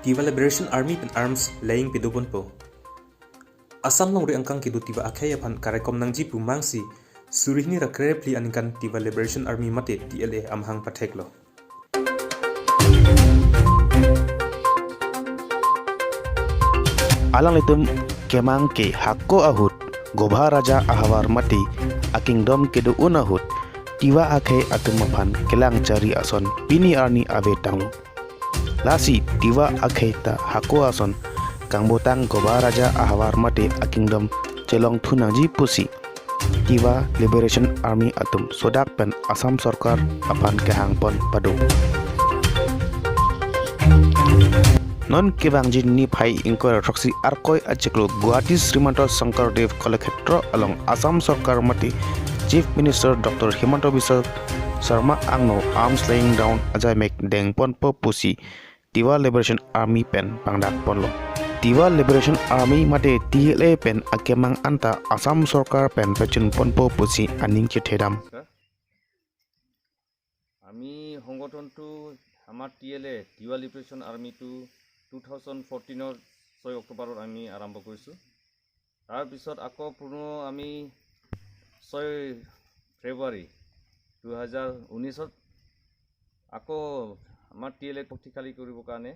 Tiwa Liberation Army pen arms laying pidu bonpo. Assam long ri angkang kidu Tiwa Akhai aphan karekom nangji pu mangsi surihni rakre pli aningkan Tiwa Liberation Army mate TLA amhang patheklo. Alang litum kemang ke hakko ahut Gobha Raja ahawar mati a kingdom kedu unahut Tiwa Akhai atum maphan kelang cari ason pini arni ave tanglo. Lasi Tiwa Akhai ta hako ason kangbotang Gobha Raja ahawar mate a kingdom chelong thunangji pusi Tiwa Liberation Army atum sodak pen Assam Sarkar apan kehang pon padu. Non kebangjin ni phai ingkor roksi arkoi acheklo Guwahati Srimanta Sankardev Kalakshetra along Assam Sarkar mati Chief Minister Dr. Himanta Biswa Sarma angno arms laying down ajai mek deng pon po pusi Tiwa Liberation Army pen pangdak ponlo. Tiwa Liberation Army mate TLA pen akemang anta Assam Sarkar pen pechun pon po pusi aning chithedam. আমি সংগঠনটো আমাৰ TLA Tiwa liberation আৰ্মিটো 2014ৰ 6 অক্টোবৰত আমি আৰম্ভ কৰিছোঁ। তাৰপিছত আকৌ পুনৰ আমি 6 ফেব্ৰুৱাৰী 2019ত আকৌ আমাৰ TLA শক্তিশালী কৰিবৰ কাৰণে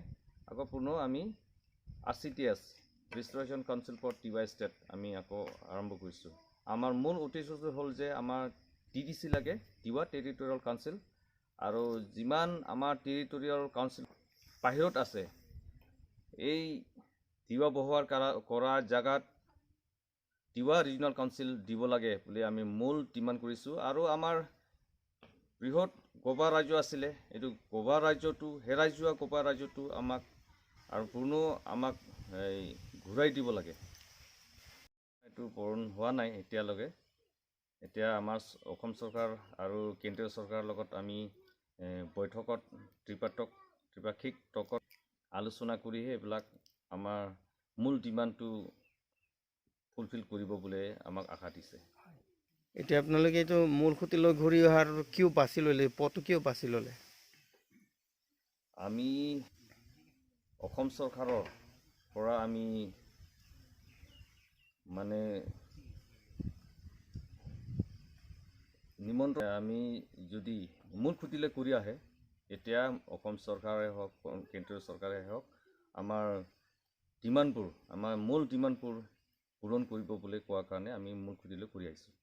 আকৌ পুনৰ আমি RCTS restoration council for Tiwa state আমি আকৌ আৰম্ভ কৰিছোঁ। আমাৰ মূল উদ্দেশ্যটো হ'ল যে আমাৰ TTC লাগে, তিৱা টেৰিটৰিয়েল কাউন্সিল, আৰু যিমান আমাৰ টেৰিটৰিয়েল কাউন্সিল বাহিৰত আছে এই তিৱা বহোৱাৰ কৰা জেগাত তিৱা ৰিজনেল কাউন্সিল দিব লাগে বুলি আমি মূল ডিমাণ্ড কৰিছোঁ। আৰু আমাৰ বৃহৎ গোবা ৰাজ্য আছিলে, এইটো গোবা ৰাজ্যটো হেৰাই যোৱা গোবা ৰাজ্যটো আমাক আৰু পুনৰ আমাক এই ঘূৰাই দিব লাগে। এইটো পূৰণ হোৱা নাই এতিয়ালৈকে। এতিয়া আমাৰ অসম চৰকাৰ আৰু কেন্দ্ৰীয় চৰকাৰৰ লগত আমি বৈঠকত ত্ৰিপাক্ষিক তৰ্কত আলোচনা কৰিহে এইবিলাক আমাৰ মূল ডিমাণ্ডটো ফুলফিল কৰিব বুলি আমাক আশা দিছে। এতিয়া আপোনালোকে এইটো মূল সুঁতিলৈ ঘূৰি অহাৰ কিয় বাছি ল'লে, পথটো কিয় বাছি ল'লে? আমি অসম চৰকাৰৰ পৰা আমি মানে নিমন্ত্ৰণ, আমি যদি মূল খুঁটিলৈ ঘূৰি আহে তেতিয়া অসম চৰকাৰে হওক কেন্দ্ৰীয় চৰকাৰে হওক আমাৰ ডিমাণ্ডবোৰ, আমাৰ মূল ডিমাণ্ডবোৰ পূৰণ কৰিব বুলি কোৱাৰ কাৰণে আমি মূল খুঁটিলৈ ঘূৰি আহিছোঁ।